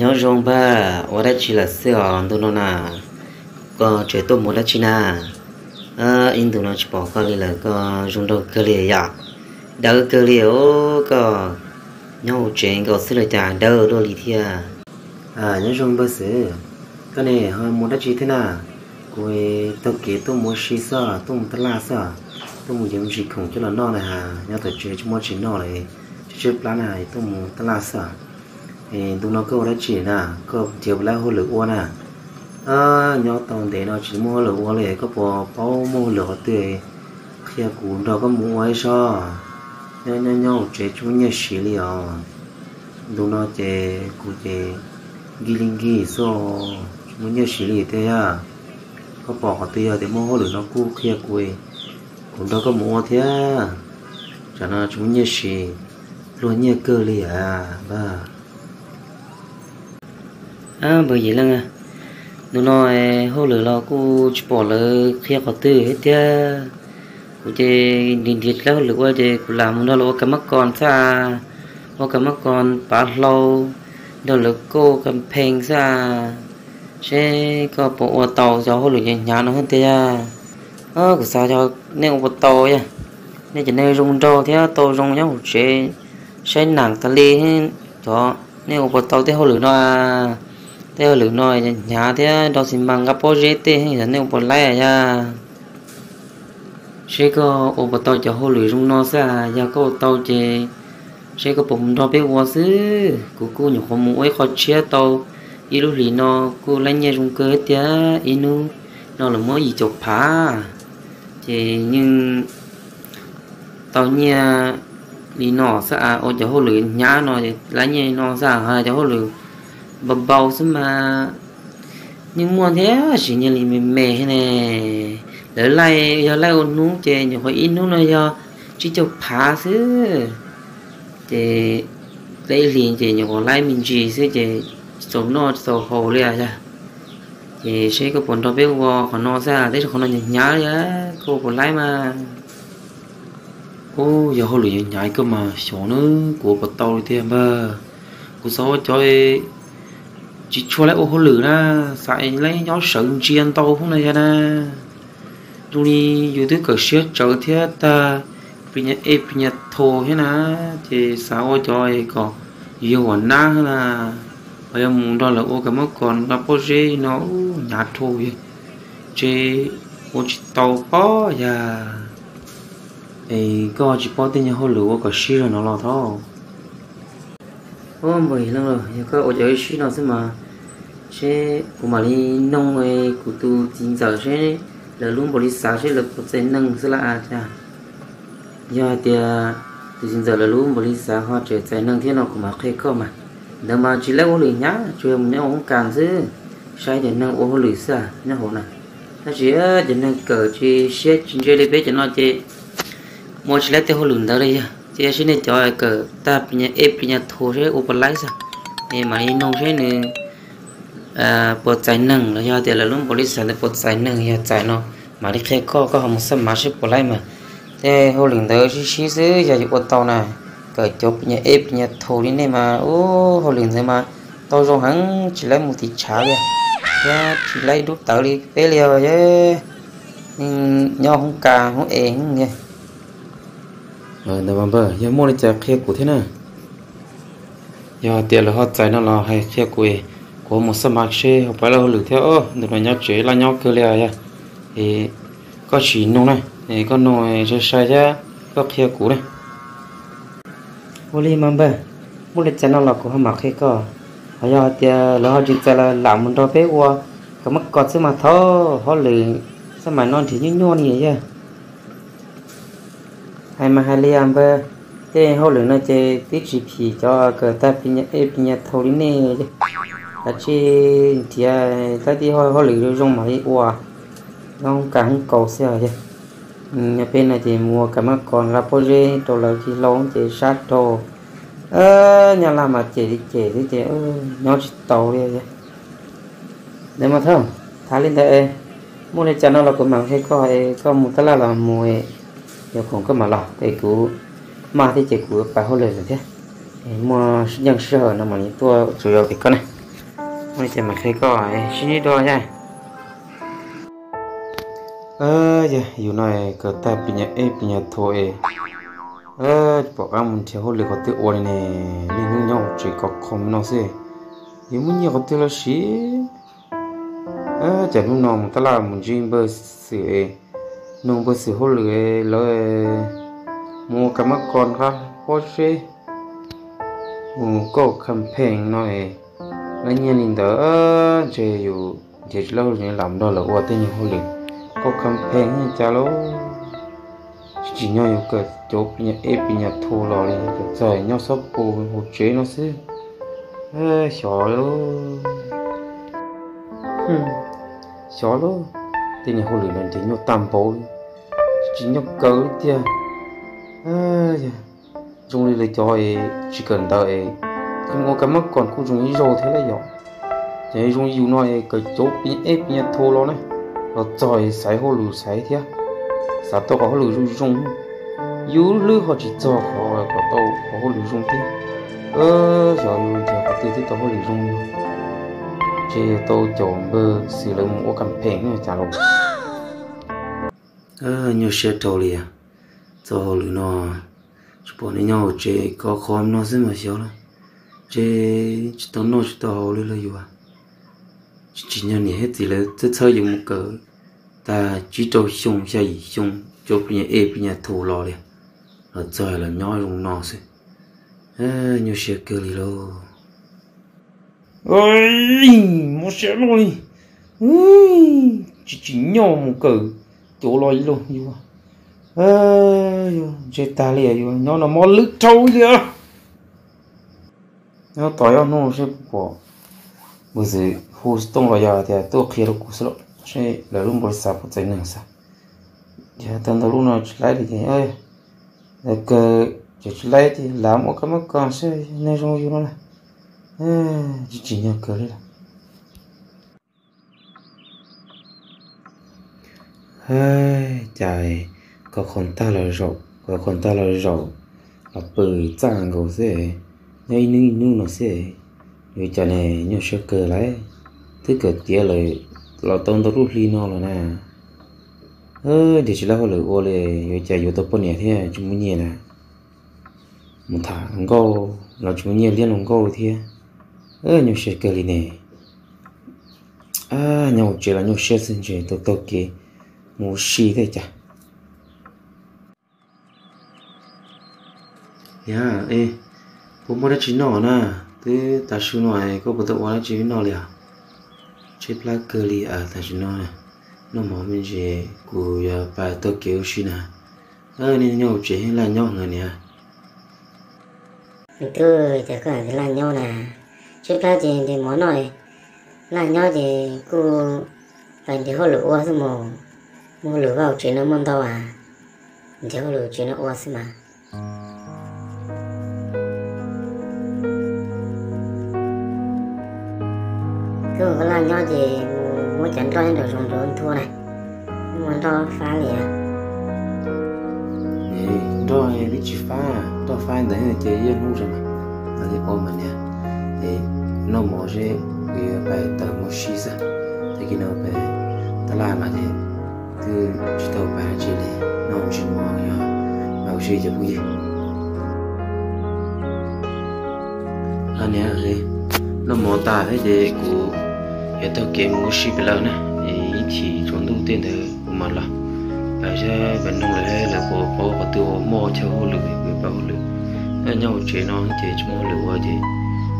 Nyob zoo npawg, ua dab tsi lawm xwb os ntu no na? Koj tseem tuaj mus dab tsi na? Ib ntu no tsis pom koj li lawm, koj zoo nraug kawg li yom. Dawb kawg li os, koj nyob hauv tsev nkaus xwb los cas dawb dua li thiab. Nyob zoo npawg Xwm, koj ne ho mus dab tsi thiab na? Kuv taug kev tuaj mus ua si xwb, tuaj mus taj laj xwb, tuaj mus yuav me ntsis khoom coj los noj na has, nyob tom tsev tsis muaj tsis noj lawm, tshaib tshaib plab na, tuaj mus taj laj xwb. Es ntu no koj ua dab tsi na? Koj nrhiav puas laib hauj lwm ua na? Nyob tau ntev no tsis muaj hauj lwm ua li, koj puas paub muaj hauj lwm qhov twg qhia kuv nrog koj mus ua ib sob. Nyob nyob hauv tsev tsis muaj nyiaj siv li os. Ntu no ces kuv ces nkig li nkig xwb, tsis muaj nyiaj siv li thiab yog. Koj pom qhov twg yog tias muaj hauj lwm no kuj qhia kuv, kuv nrog koj mus ua thiab. Tsam no tsis muaj nyiaj siv, pluag nyiaj kawg li a npawg. Npawg Yim Leej, ntu no hauj lwm los kuj tsis pom lawv qhia qhov twg thiab. Kuv ces nrhiav nrhiav tsis laib hauj lwm ua ces kuv lam mus nrog lawv ua kas mab kos xwb, ua kas mab kos pav hlau, nrog lawv kauj kas phees xwb. Seb koj puas ua tau cov hauj lwm hnyav hnyav no thiab tiag. Kuv xav yog nej ua puas tau yog, nej cov neeg zoo nraug thiab tau zoo nyob hauv tsev saib nam tas li, cov nej ua puas tau tej hauj lwm no? Tej hauj lwm no hnyav thiab nrog xi mas nqa pob zeb tej, yog nej ua puas laib yog? Seb koj ua puas tau cov hauj lwm zoo no xwb, yog koj ua tau ces seb koj puas mus nrog peb ua xwb. Kuv kuj nyuam qhuav mus ua ib qho tshiab tau ib lub hlis no, kuj laib nyiaj zoo kawg thiab, ib hnub no lawv muab yim caum phav, ces yeej tau nyiaj li no xwb a. Ua cov hauj lwm hnyav no laib nyiaj li no xwb, ho cov hauj lwm npau npau xwb mas yeej muaj thiab, tsis nyiaj li me me ne. Lawv laij yog laij ua hnub ces nyuam qhuav ib hnub no yog tsib caug phav xwb, ces laib ib hlis ces nyuam qhuav laib me ntsis xwb ces tsis txaus noj tsis txaus haus li yog. Ces seb koj puas nrog peb ua qhov no xwb, tab sis qhov no hnyav hnyav li, koj puas laib mas? Ub, yog hauj lwm hnyav hnyav koj mas xyov na, kuv ua puas tau li tiag npawg. Kuv xav ua cov tsis tshua laib ua hauj lwm na, xav laib nyob sawv ntsia ntau hub no yog na. Zoo li yus twb kawm siab tsawv thiab tag pis nyas ej pis nyas thos thiab na, ces xav ua cov kom yus yog huam nab na, ho yog mus nrog lawv ua kas mab kos nqa pob zeb no hnyav dhau, ces ua tsis tau pob yog. Es koj tsis paub tej nyuag hauj lwm ua kom sib zog no los thov. Ub, npawg Yim Leej, yog koj ua cov ib sib no xwb mas, seb kuv mam li noog kuv tus txiv ntxawm seb lawv lub npaum li xav seb lawv puas txais neeg xwb lawm cas. Yog hais tias tus txiv ntxawm lawv lub npaum li xav ho tseem txais neeg thiab no kuv mam qhia koj mas. Ntawd mas tsis laib ua hauj lwm hnyav, tsuas yog mus nyob ua hoob kas xwb, saib cov neeg ua hauj lwm xwb nyob hauv na. Tab sis cov neeg kawm tsis siab tsis ntse li peb cov no ces mus tsis laib tej hauj lwm ntawd li yog. Ces yog seb nej cov kawm tag pis nyas ej pis nyas thos seb ua puas laib xwb, es mam li noog seb nws puas txais neeg los yog tias lawv lub npaum li xav ntawd puas txais neeg, yog txais no mam li qhia koj, koj ho mus xab mav seb puas laib mas. Tej hauj lwm ntawd sib sib xwb yog yuav ua tau na. Kawm cov pis nyas ej pis nyas thos li nej mas ub, hauj lwm ntawd mas tau zoo heev, tsis laib mus tim tshav li thiab tsis laib dub tawv li peb li os. Nyob hoob kas hoob es hoob li. Ntawd mas npawg, yog muaj li cas qhia kuv thiab na. Yog tias lawv ho txais no los hais qhia kuv, kuv mus xab mav seb ho puas laib hauj lwm thiab. Ntawm no nyob tsev laj nyob kawg li os yog. Es koj sim noog na, koj noog sai sai thiab koj qhia kuv na. Ua li mas npawg, muaj li cas no los kuv ho mam qhia koj. Ho yog hais tias lawv ho tsis txais los lam mus nrog peb ua, kom muab kos xwb mas thaum hauj lwm xab mav no nrhiav nyuaj nyuaj li yog. Hais mas hais li npawg, tej hauj lwm no ces twb tsis phim cov kawm tag pis nyas ej pis nyas thos li nej, kav tsij nrhiav tau tej hauj lwm zoo zoo mam li ua, nyob hoob kas hoob kaus xwb os yog. Nyob peb no ces mus ua kas mab kos nqa pob zeb rau lawv khi hlau ces sab rau, nyob laj mas cem li cem xwb ces nyob tsis tau li. Ntawd mas thaum Tham li ntawd es, muaj li cas no los kuv mam qhia koj es koj mus tab laj los mus, yog khoom koj mam los es kuv maj thiab ces kuv pab hauj lwm lawm thiab. Muaj yeej sij hawm no mam li tuaj tsuas yog tias koj ne. Muaj li cas mam qhia koj, sib ntsib dua thiab. Yog yus no kawm tag pis nyas ej pis nyas thaum es, pom qab mus nrhiav hauj lwm qhov twg ua li ne, niaj hnub nyob hauv tsev kov khoom no xwb, yuav muaj nyiaj qhov twg los siv. Cas hnub no mus tab laj mus ntsib npawg Xwm es, nug npawg Xwm hauj lwm lawv mus ua kas mab kos nqa pob zeb, mus kauj campaign no es, lawv nyiaj li ntawd, ntshe yus nrhiav tsis tau hauj lwm lam nrog lawv ua tej nyuag hauj lwm kauj campaign cas lauj. Tsis tsim nyog yus kawm cov pis nyas ej pis nyas thaum los li, txog nyob xob pus hauv tsev no xwb. Xyov lauj, xyov lauj, tej niag hauj lwm no nrhiav nyuaj tag npaum li, tsis tsim nyog kawm li tiag. Zoo li lawv cov es tsis kawm ntawv es, kuj ua kas mab kos kuj zoo ib zaug thiab lauj yom. Ces zoo yus no es kawm cov pis nyas ej pis nyas thaum los ne, los txog es xaiv hauj lwm xaiv thiab, xav tau qhov hauj lwm zoo zoo, yus hlwb ho tsis txog qhov kom tau qhov hauj lwm zoo thiab. Xyov yus nrhiav qhov twg thiaj tau hauj lwm zoo no, ces tau caum npawg Xwm lawv mus ua campaign no cas los nyuaj siab rau li. Txoj hauj lwm no tsis pom nej nyob hauv tsev kov khoom no xwb mas xyov lauj, ntshe tsis tau noj tsis tau haus li los yus. Tsis tsim nyog niam thiab txiv lawv txhawb txhawb yus mus kawm tag tsib rau xyoo xya yim xyoo, cov pis nyas ej pis nyas thaum los li, los txog los nyob zoo no xwb. Nyuaj siab kawg li lauj. Mob siab loj li, tsis tsim nyog mus kawm cov los li lauj yus. Ntshe tag li yus nyob no mob lwb rau li. Nyob tos ob hnub seb puas pom npawg Xwm hu xov tooj los yog tias tuaj qhia rau kuv xwb los seb lawv lub npaus li xav puas txais neeg xwb. Yog tau ntau lub no tsis laib li ces lawv kawg ces tsis laib ces lam ua kas mab kos seb neeg zoo yus no na. Tsis tsim nyog kawg li lawm. Cas kov khoom tag los zaum, kov khoom tag los zaum, los pw txaj nkaus xwb, nyob ib hnub ib hnub no xwb, yuav cas ne, nyuaj siab kawg lauj. Twb kawm tiav lawm los tau ntau lub hli no los na, nrhiav tsis tau hauj lwm ua li, yuav cas yuav tau poj niam thiab tsis muaj nyiaj na. Mus tham hluas nkauj los tsis muaj nyiaj liab hluas nkauj thiab. Nyuaj siab kawg li ne. Nyob hauv tsev los nyuaj siab xwb, ntshe tau taug kev mus ua si thiab cas. Niam, puas muaj dab tsi noj na? Twb tav su no koj puas tau ua dab tsi noj li os? Tshaib plab kawg li tam sim no. Noj mov me ntsis kuv yuav pais taug kev ua si na. Nej nyob hauv tsev laj nyob heev niam. Tus tub, cas koj laj nyob na? Tshaib plab ces nrhiav mov noj, laj nyob ces kuj pais nrhiav hauj lwm ua xwb mas. Muaj hauj lwm vaj hauv tsev no muaj ntau as, nrhiav hauj lwm tsev no ua xwb mas. Koj laj nyob ces mus muab cov nroj nyob nraum zoov nrov nthua na, muaj nroj fab li. Nroj twb tsis fab, nroj fab ntawd ces yeej hnub zog mas, no li ua mas niam. Es noj mov seb, kuv yuav pais tawm mus ua si xwb, tag kis no pais taj laj mas ces twb tsis tau pais dab tsi li, noj ntsis mov yog pais ua si cov phooj ywg. Niam, noj mov tas thiab ces kuv yuav taug kev mus ua si pem lawm na, es ib chim tsaus ntuj tej ntawd kuv mam los. Pais saib pais noog lawv, lawv puas paub qhov twg uas muaj chaw hauj lwm, kuv pab hauj lwm. Nyob hauv tsev no ces tsis muaj hauj lwm ua ces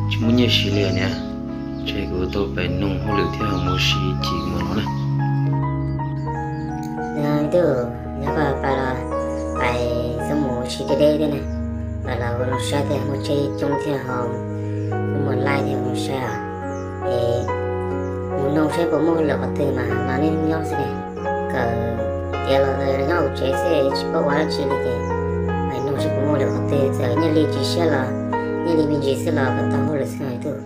tsis muaj nyiaj siv li niam. Ntshe kuv tau pais noog hauj lwm thiab mus ua si ib chim kuv mam los na. Ntuj, yog koj pais los pais txhob mus ua si deb deb thiab na, pais los ua zoo saib thiaj muaj tsheb coob thiaj ho muaj laij thiaj mus saib os. Es mus noog saib puas muaj hauj lwm qhov twg mas no nej nyob xwb ne. Kawm tiav los nyob hauv tsev xwb tsis paub ua dab tsi li ces pais noog saib puas muaj hauj lwm qhov twg, txawm nyiaj li tsis siab los nyiaj li me ntsis xwb los koj tau hauj lwm xwb no tus.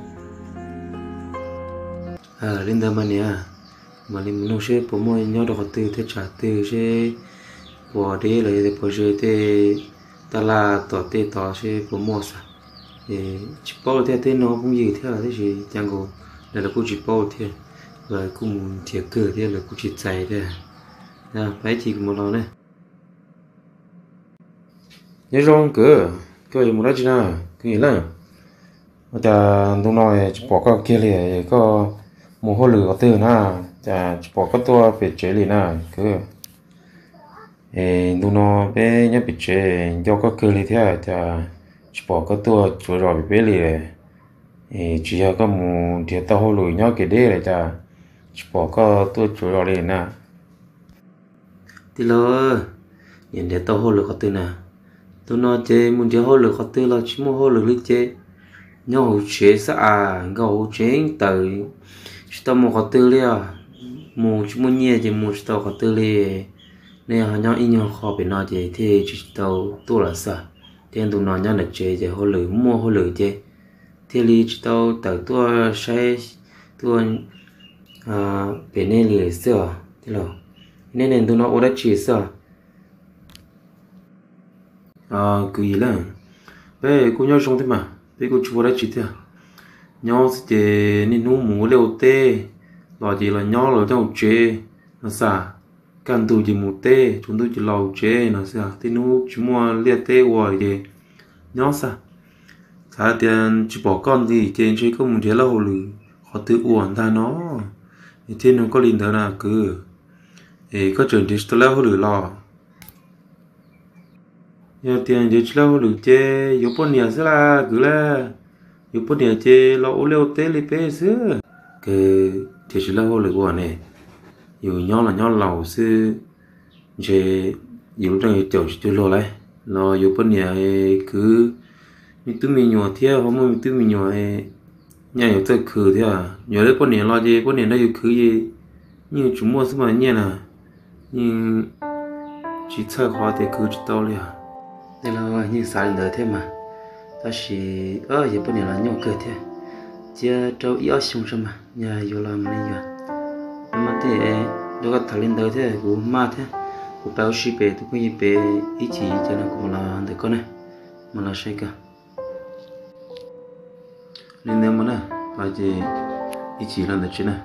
Li ntawd mas niam, Mam li mus nug seb puas muaj nyob rau qhov twg thiab tsam twg seb puas deb los yog tias puas ze tej taj laj tom tej tod seb puas muaj xwb. Tsis paub thiab, tej no phooj ywg thiab tiam sis cas nkaus lawv kuj tsis paub thiab, lawv kuj mus nrhiav kawg thiab lawv kuj tsis txais thiab. Pab ib chim kuv mus los ne. Nyob zoo kwv, koj yuav mus dab tsi na kwv Yim Leej? Ua cas ntu no tsis pom koj kiag li, koj mus hauj lwm qhov twg na? Cas tsis pom koj tuaj pem tsev li na kwv? Es ntu no peb nyob pem tsev nco koj kawg li thiab, cas tsis pom koj tuaj tsuav zos pem peb li? Es tsis yog koj mus nrhiav tau hauj lwm nyob kev deb lawm cas tsis pom koj tuaj tsuav zos li na? Tij laug, niam nrhiav tau hauj lwm qhov twg na? Ntu no ces mus nrhiav hauj lwm qhov twg los tsis muaj hauj lwm li ces nyob hauv tsev xwb as, nkaum hauv tsev tawm tsis tau mus qhov twg li os. Mus tsis muaj nyiaj ces mus tsis tau qhov twg li. Nej ho nyob ib nyuag qho pem no ces thiaj tsis tau tuaj lawm xwb. Thiab ntu no nyob ntawm tsev ces hauj lwm muaj hauj lwm ces thiaj li tsis tau tawm tuaj saib tuaj pem nej li xwb os tij laug. Nej ne ntu no ua dab tsi xwb os? Kwv Yim Leej, peb kuj nyob zoo thiab mas peb kuj tsis ua dab tsi thiab. Nyob xwb ces niaj hnub mus ua liaj ua teb los ces los nyob los nyob hauv tsev no xwb. Kaj ntug ces mus teb, tsaus ntuj ces los hauv tsev no xwb, tej hnub tsis muaj liaj teb ua ces nyob xwb. Xav tias tsis pom koj ntxiv ces ntshe koj mus nrhiav lawb hauj lwm qhov twg ua ntag no, es thiaj nug koj li ntawd na kwv. Es koj tseem nrhiav tsis tau lawb hauj lwm los? Yog tias nrhiav tsis lawb hauj lwm ces yuav poj niam xwb las kwv las. Yuav poj niam ces los ua liaj ua teb li peb xwb. Kwv, nrhiav tsis lawb hauj lwm ua ne, yus nyob los nyob laus xwb, ntshe yus lub neej yuav caum tsis cuag luag lauj. Los yuav poj niam kwv, me tub me nyuam thiab ho muaj me tub me nyuam, nyiaj yuav txawj khwv thiab. Yuav lawb poj niam los ces poj niam nrog yus khwv es yeej yuav tsum muaj xwb mas nyiaj na. Yeej tsis txhawj qhov tias khwv tsis tau li os. Tej laus yeej xav li ntawd thiab mas, tab sis yog poj niam los nyuaj kawg thiab. Cia rau ib ob xyoo tso mas yog yuav los mam li yuav. Nyob mas tej rau koj tham li ntawd thiab kuv maj thiab, kuv pab ua si pem tus phooj ywg pem ib chim ces no kuv mam los ntawm koj na, mam los saib koj. Li ntawd mas na, ces ib chim los ntawm tsev na.